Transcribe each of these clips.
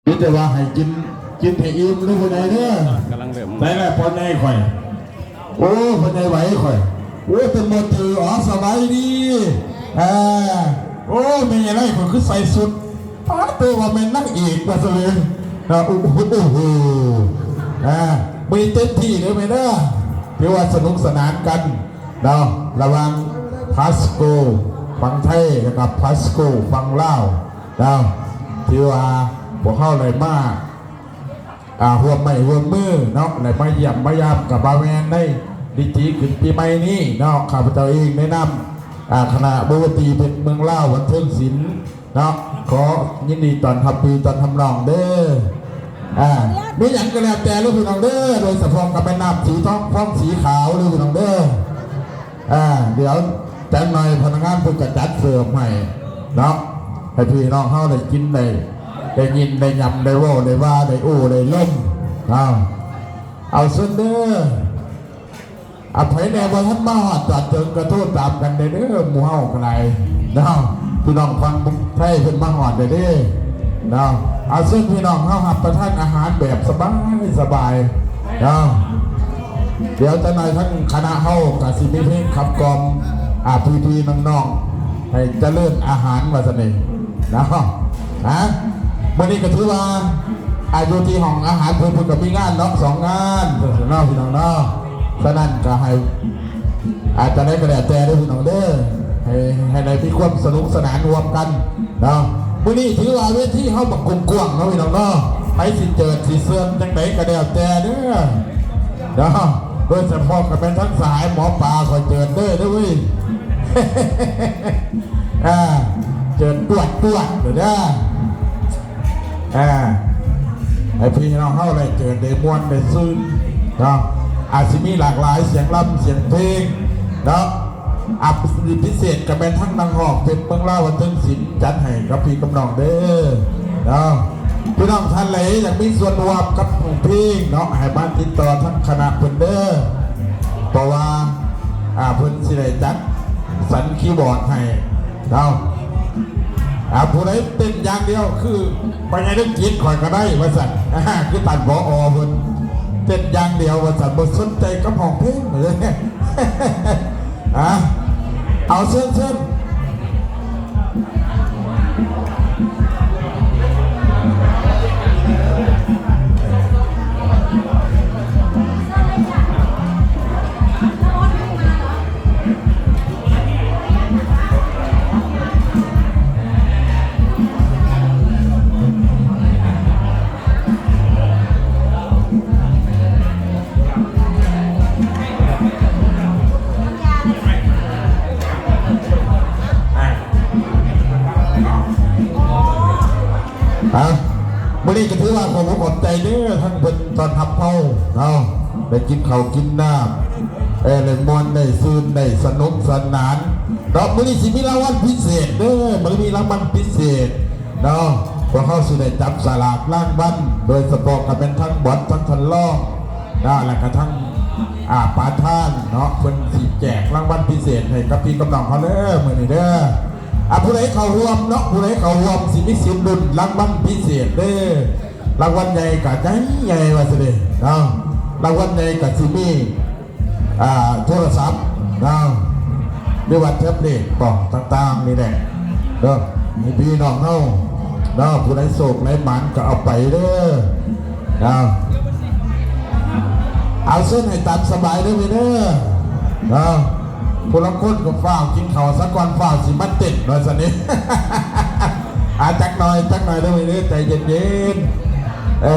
ມີແຕ່ວ່າໃຫ້ກິນ ກິນໃຫ້ອີ່ມເດີພໍ່ໃຫຍ່ເດີ. ກຳລັງເລີ່ມ ໃສລະພໍ່ໃຫຍ່ຂ້ອຍ? ໂອ້ ພໍ່ໃຫຍ່ໄຫວຂ້ອຍ. ໂອ້ ເປັນບໍ່ເຈີ. ອໍ ສະບາຍດີ. ອ່າ ໂອ້ ແມ່ໃຫຍ່ໄຫຼຂ້ອຍຄືໃສ່ຊຸດ ປາດໂຕ ວ່າແມ່ນນາງເອກວ່າຊັ້ນເລີຍນະ. ໂອ້ໂຫ ໂອ້ໂຫ ອ່າ ມື້ນີ້ເຕັມທີ່ເດີແມ່ເດີ. ຖືວ່າສະໜຸກສະໜານກັນເນາະ ລະຫວ່າງພາສໂກຝັ່ງໄທ ແລ້ວກໍພາສໂກຝັ່ງລາວເນາະ. ຖືວ່າພວກເຮົາໄດ້ມາ ອ່າ ຮ່ວມໄມ້ຮ່ວມມືເນາະ ໄດ້ມາຢ້ຽມມາຢາມກັບບ່າວແມ່ນໃນພິທີຂຶ້ນປີໃໝ່ນີ້ເນາະ. ຂ້າພະເຈົ້າເອງໃນນາມ ອ່າ ຄະນະວົງດົນຕີເພັດເມືອງລາວບັນເທີງສິນເນາະ ຂໍຍິນດີຕ້ອນຮັບພີ່ຕ້ອນຮັບນ້ອງເດີ. ອ່າ ມີຫຍັງກໍແລ້ວແຕ່ເດີພີ່ນ້ອງເດີ ໂດຍສະເພາະກໍແມ່ນນ້ຳສີທອງຟອງສີຂາວເດີພີ່ນ້ອງເດີ. ອ່າ ດຽວຈັກໜ່ອຍພະນັກງານເພິ່ນກໍຈັດເສີບໃຫ້ເນາະ ໃຫ້ພີ່ນ້ອງເຮົາໄດ້ກິນໄດ້ ໄດ້ຍິນໄດ້ຫຍ້ຳໄດ້ເວົ້າໄດ້ວ່າໄດ້ໂອ້ໄດ້ລົມເນາະ. ເອົາເຊີນເດີ. ອາ ໃຜແດ່ບໍ່ທັນມາຮອດຈອດເຖິງກໍໂທຕາມກັນໄດ້ເດີ ໝູ່ເຮົາກໍໄດ້ເນາະ. ພີ່ນ້ອງຝັ່ງໄທເພິ່ນມາຮອດແລ້ວເດ້ເນາະ. ເອົາເຊີນພີ່ນ້ອງເຮົາຮັບປະທານອາຫານແບບສະບາຍໆເນາະ. ດຽວຈັກໜ່ອຍທາງຄະນະເຮົາກໍຊິມີເພງຂັບກ່ອມ ອາ ພີ່ໆນ້ອງໆ ໃຫ້ຈະເລີນອາຫານວ່າຊັ້ນເດເນາະ. ຮະ ມື້ນີ້ກໍຖືວ່າ ອາ ຢູ່ທີ່ຫ້ອງອາຫານເພິ່ນ ເພິ່ນກໍມີງານເນາະ ສອງງານເນາະ ພີ່ນ້ອງເນາະ. ສະນັ້ນກໍໃຫ້ ອາ ຈັ່ງໃດກໍແລ້ວແຕ່ເດີພີ່ນ້ອງເດີ ໃຫ້ ໃຫ້ໄດ້ມີຄວາມສະໜຸກສະໜານຮ່ວມກັນເນາະ. ມື້ນີ້ຖືວ່າເວທີເຮົາບັກກວ້າງໆເນາະ ພີ່ນ້ອງເນາະ. ໃຜຊິເຈີດຊິເຊີນຈັ່ງໃດກໍແລ້ວແຕ່ເດີເນາະ. ໂດຍສະເພາະກໍແມ່ນທັງສະຫາຍໝໍປາ ຂໍເຈີດເດີເດີເວີຍ. ອ່າ ເຈີດຕວດໆເດີ ອ່າ ໃຫ້ພີ່ນ້ອງເຮົາໄດ້ເຈີດໄດ້ມ່ວນໄດ້ຊື່ນເນາະ. ອາດຊິມີຫຼາກຫຼາຍສຽງລຳສຽງເພງເນາະ. ອາ ພິເສດກໍແມ່ນທັງນັກຮ້ອງເພງເມືອງລາວວັນເທິງສິນ ຈັດໃຫ້ກັບພີ່ກັບນ້ອງເດີເນາະ. ພີ່ນ້ອງທ່ານໃດຢາກມີສ່ວນຮ່ວມກັບວງເພງເນາະ ໃຫ້ມາຕິດຕໍ່ທາງຄະນະເພິ່ນເດີ. ເພາະວ່າ ອາ ເພິ່ນຊິໄດ້ຈັດສັນຄີບອດໃຫ້ເນາະ. ອາ ຜູ້ໃດເຕັ້ນຢ່າງດຽວຄື ພໍ່ໃຫຍ່ເລື່ອງຈິດຂ້ອຍກໍໄດ້ວ່າຊັ້ນ ອາ ຄືທ່ານ ຜອ ເພິ່ນເຕັ້ນຢ່າງດຽວວ່າຊັ້ນ ບໍ່ສົນໃຈກັບຮ້ອງເພງເລີຍ. ອາ ເອົາ ເຊີນ ເຊີນ. ອ່ະ ມື້ນີ້ກໍຖືວ່າຂອບອົກຂອບໃຈເດີ ທັງເພິ່ນຕ້ອນຮັບເຮົາເນາະ ໄດ້ກິນເຂົ້າກິນນ້ຳ ເອີ ໄດ້ມ່ວນໄດ້ຊື່ນ ໄດ້ສະໜຸກສະໜານເນາະ. ມື້ນີ້ຊິມີລາງວັນພິເສດເດີ ມື້ນີ້ລາງວັນພິເສດ ເນາະ. ພວກເຮົາຊິໄດ້ຈັບສະຫຼາກລາງວັນ ໂດຍສະເພາະກໍແມ່ນທັງບອດ ທັງທ່ານຮອງເນາະ ແລ້ວກໍທັງ ອາ ປະທານເນາະ ເພິ່ນຊິແຈກລາງວັນພິເສດໃຫ້ກັບພີ່ກັບນ້ອງເຮົາເດີ ມື້ນີ້ເດີ. ອາ ຜູ້ໃດເຂົ້າຮ່ວມເນາະ ຜູ້ໃດເຂົ້າຮ່ວມຊິມີສິດລຸ້ນລາງວັນພິເສດເດີ. ລາງວັນໃຫຍ່ກໍໃຫຍ່ໆ ວ່າຊັ້ນເດເນາະ. ລາງວັນໃຫຍ່ກໍຊິມີ ອ່າ ໂທລະສັບເນາະ ຫຼືວ່າແທັບເລັດບໍ ຕ່າງໆນີ້ແຫຼະເນາະ ໃຫ້ພີ່ນ້ອງເຮົາເນາະ. ຜູ້ໃດໂຊກໃດໝານກໍເອົາໄປເດີເນາະ. ເອົາເຊີນໃຫ້ຕາມສະບາຍເດີແມ່ເດີເນາະ. ຜູ້ລາງຄົນກໍຟ້າວກິນເຂົ້າສາກ່ອນ ຟ້າວຊິມາເຕັ້ນວ່າຊັ້ນນີ້. ອາ ຈັກໜ່ອຍ ຈັກໜ່ອຍເດີແມ່ເດີ ໃຈເຢັນໆ. ເອີ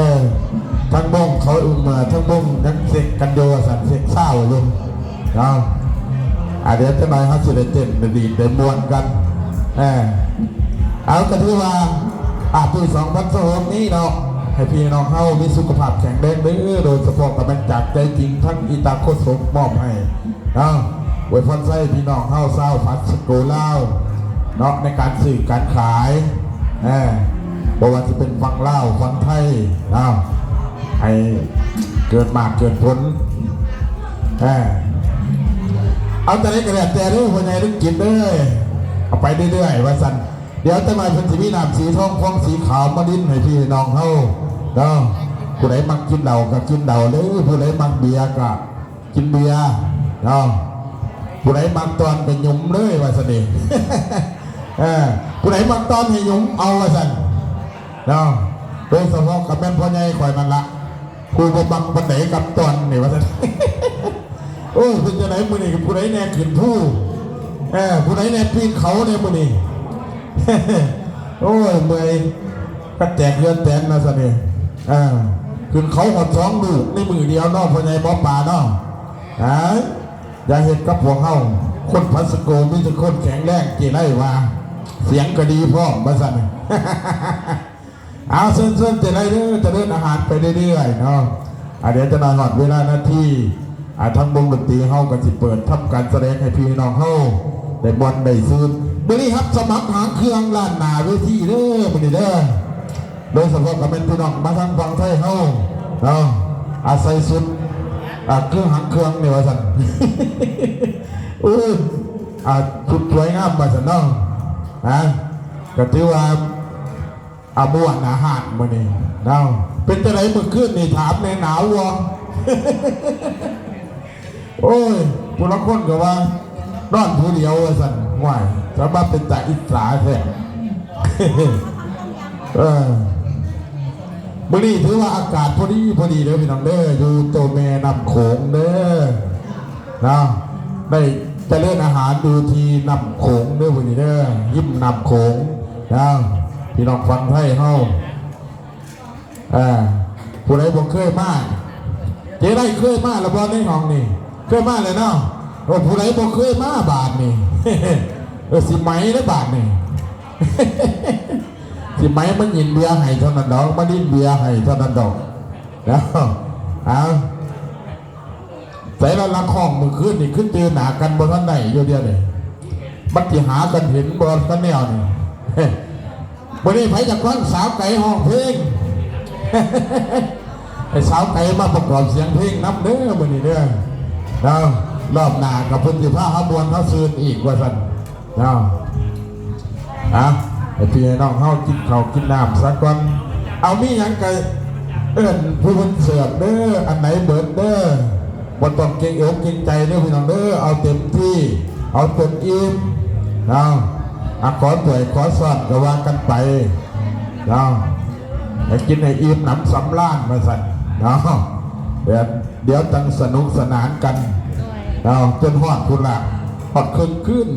ທາງວົງເຂົາ ເອີ ທາງວົງຍັງເຊັກກັນຢູ່ວ່າຊັ້ນ ເຊັກຊາວຢູ່ເນາະ. ອາ ດຽວຈັກໜ່ອຍເຮົາຊິໄດ້ເຕັ້ນໄດ້ດີດໄດ້ມ່ວນກັນ. ເອີ ເອົາ ກໍຖືວ່າ ອາ ປີສອງພັນຊາວຫົກນີ້ເນາະ ໃຫ້ພີ່ນ້ອງເຮົາມີສຸຂະພາບແຂງແຮງເດີ ໂດຍສະເພາະກໍແມ່ນຈາກໃຈຈິງ ທັງອີຕາໂຄສົກມອບໃຫ້ ເນາະ. ອວຍພອນໄຊພີ່ນ້ອງເຮົາຊາວພາສໂກລາວເນາະ ໃນການຊື້ການຂາຍ ເອີ ບໍ່ວ່າຊິເປັນຝັ່ງລາວຝັ່ງໄທເນາະ ໃຫ້ເກີດໝາກເກີດຜົນ. ເອີ ເອົາ ຈັ່ງໃດກໍແລ້ວແຕ່ເດີ ພໍ່ໃຫຍ່ເລື່ອງຈິດເດີ ເອົາໄປເລື້ອຍໆ ວ່າຊັ້ນ. ດຽວຈັກໜ່ອຍເພິ່ນຊິມີນ້ຳສີທອງຟອງສີຂາວມາລິນໃຫ້ພີ່ໃຫ້ນ້ອງເຮົາເນາະ. ຜູ້ໃດມັກກິນເຫຼົ້າກໍກິນເຫຼົ້າເດີ, ຜູ້ໃດມັກເບຍກໍກິນເບຍເນາະ, ຜູ້ໃດມັກຕ່ອນກໍຫຍຸມເລີຍວ່າຊັ້ນເດ. ເອີ ຜູ້ໃດມັກຕ່ອນໃຫ້ຫຍຸມເອົາວ່າຊັ້ນເນາະ. ໂດຍສະເພາະກໍແມ່ນພໍ່ໃຫຍ່ຂ້ອຍນັ້ນລະ ຜູ້ບໍ່ມັກປານໃດກັບຕອນນີ້ວ່າຊັ້ນ. ໂອ້ຍ ເປັນຈັ່ງໃດມື້ນີ້ ຜູ້ໃດແດ່ຂຶ້ນພູ ເອີ ຜູ້ໃດແດ່ປີນເຂົາແດ່ມື້ນີ້. ໂອ້ຍ ເມື່ອຍ ກະແຕກເຮືອນແຕນວ່າຊັ້ນນີ້. ເອີ ຂຶ້ນເຂົາຮອດສອງລູກໃນມື້ດຽວເນາະ ພໍ່ໃຫຍ່ໝໍປາເນາະ. ອາ ຢ່າເຮັດກັບພວກເຮົາ ຄົນພັດສະໂກ ມີແຕ່ຄົນແຂງແຮງ ເຈ້ໄລວ່າ ສຽງກໍດີພ້ອມວ່າຊັ້ນ. ເອົາ ເຊີນ ເຊີນ ເຈົ້າໄດ້ເດີ ຈະເລີນອາຫານໄປເລື້ອຍໆເນາະ. ອາ ດຽວຈັກໜ່ອຍຮອດເວລານາທີ ອາ ທາງວົງດົນຕີເຮົາກໍຊິເປີດທຳການສະແດງໃຫ້ພີ່ນ້ອງເຮົາໄດ້ມ່ວນໄດ້ຊື່ນ. ມື້ນີ້ຮັບສະໝັກຫາງເຄື່ອງລ້ານໜ້າເວທີເດີ ມື້ນີ້ເດີ. ໂດຍສະເພາະກໍແມ່ນພີ່ນ້ອງມາທາງຝັ່ງໄທເຮົາເນາະ ອາ ໃສ່ຊຸດ ອາ ເຄື່ອງຫາງເຄື່ອງນີ້ວ່າຊັ້ນ. ໂອ້ຍ ອາ ຊຸດສວຍງາມວ່າຊັ້ນເນາະ. ອາ ກໍຖືວ່າ ອາ ມ່ວນອາຫານມື້ນີ້ເນາະ. ເປັນຈັ່ງໃດມື້ຄືນນີ້ ຖາມແດ່ ໜາວບໍ່? ໂອ້ຍ ຜູ້ລາງຄົນກໍວ່ານອນຜູ້ດຽວວ່າຊັ້ນ. ໂອ້ຍ ສາມາດເປັນຕາອິດສາແທ້. ເອີ ມື້ນີ້ຖືວ່າອາກາດພໍດີ ພໍດີເດີພີ່ນ້ອງເດີ ຢູ່ໂຕແມ່ນ້ຳໂຂງເດີ. ເນາະ ໄດ້ຈະເລີນອາຫານຢູ່ທີ່ນ້ຳໂຂງເດີ ມື້ນີ້ເດີ ຮິມນ້ຳໂຂງເນາະ ພີ່ນ້ອງຝັ່ງໄທເຮົາ. ເອີ ຜູ້ໃດບໍ່ເຄີຍມາ ເຈ້ໄດ້ເຄີຍມາແລ້ວບໍ່ໃນຫ້ອງນີ້? ເຄີຍມາແລ້ວເນາະ. ໂອ້ ຜູ້ໃດບໍ່ເຄີຍມາບາດນີ້ ເອີ ຊິໄໝເດ້ບາດນີ້ ຊິໄໝມາຍິນເບຍໃຫ້ເທົ່ານັ້ນດອກ ມາລິນເບຍໃຫ້ເທົ່ານັ້ນດອກ. ເອົາ ໃສລະ ລັກຫ້ອງມື້ຄືນນີ້ ຄືຈື່ໜ້າກັນບໍ່ທັນໄດ້ຢູ່ດຽວນີ້ ມັນຊິຫາກັນເຫັນບໍ່ຄັນແນວນີ້. ມື້ນີ້ໃຜຢາກຟັງສາວໄກ່ຮ້ອງເພງ? ໃຫ້ສາວໄກ່ມາປະກອບສຽງເພງນຳເດີມື້ນີ້ເດີ. ເອົາ ລອບໜ້າກໍເພິ່ນຊິພາເຮົາມ່ວນເຮົາຊື່ນອີກວ່າຊັ້ນ. ເນາະ ອ່ະ ໃຫ້ພີ່ໃຫ້ນ້ອງເຮົາກິນເຂົ້າກິນນ້ຳສາກ່ອນ. ເອົາ ມີຫຍັງກະເອີ້ນຜູ້ເພິ່ນເສີບເດີ ອັນໃດເບີດເດີ ບໍ່ຕ້ອງເກງອົກເກງໃຈເດີພີ່ນ້ອງເດີ ເອົາເຕັມທີ່ ເອົາຈົນອີ່ມເນາະ. ອ່ະ ຂໍຖ້ວຍຂໍຊ້ອນກະວ່າກັນໄປເນາະ ໃຫ້ກິນໃຫ້ອີ່ມໜຳສຳລານວ່າຊັ້ນເນາະ. ດຽວ ດຽວຈັ່ງສະໜຸກສະໜານກັນເນາະ ຈົນຮອດພຸ້ນລະ ຮອດເຄິ່ງຄືນ.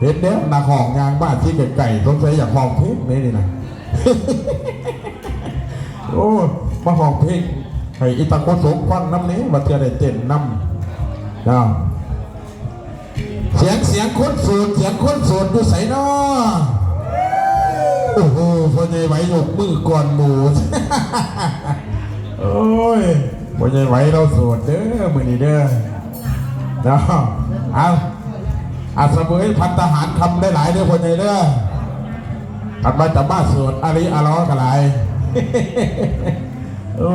ເຫັນແລ້ວ ນັກຮ້ອງຍ່າງມາທີ່ໃກ້ໆ ສົງໄສຢາກຮ້ອງເພງເດ້ນີ້ນະ. ໂອ້ ມາຮ້ອງເພງໃຫ້ອີຕາໂຄສົກຟັງນຳແດ່ ວ່າເທື່ອໄດ້ເຕັ້ນນຳເນາະ. ສຽງ ສຽງຄົນໂສດ ສຽງຄົນໂສດຢູ່ໃສນໍ? ໂອ້ໂຫ ພໍ່ໃຫຍ່ໄຫວຍົກມືກ່ອນໝູ່. ໂອ້ຍ ພໍ່ໃຫຍ່ໄຫວລາວໂສດເດີມື້ນີ້ເດີເນາະ. ເອົາ ອາ ສະເຫວີຍພັດຕາຫານຄຳຫຼາຍໆເດີພໍ່ໃຫຍ່ເດີ. ຄັນວ່າຈະມາໂສດອາລີອາລໍກໍຫຼາຍ. ໂອ້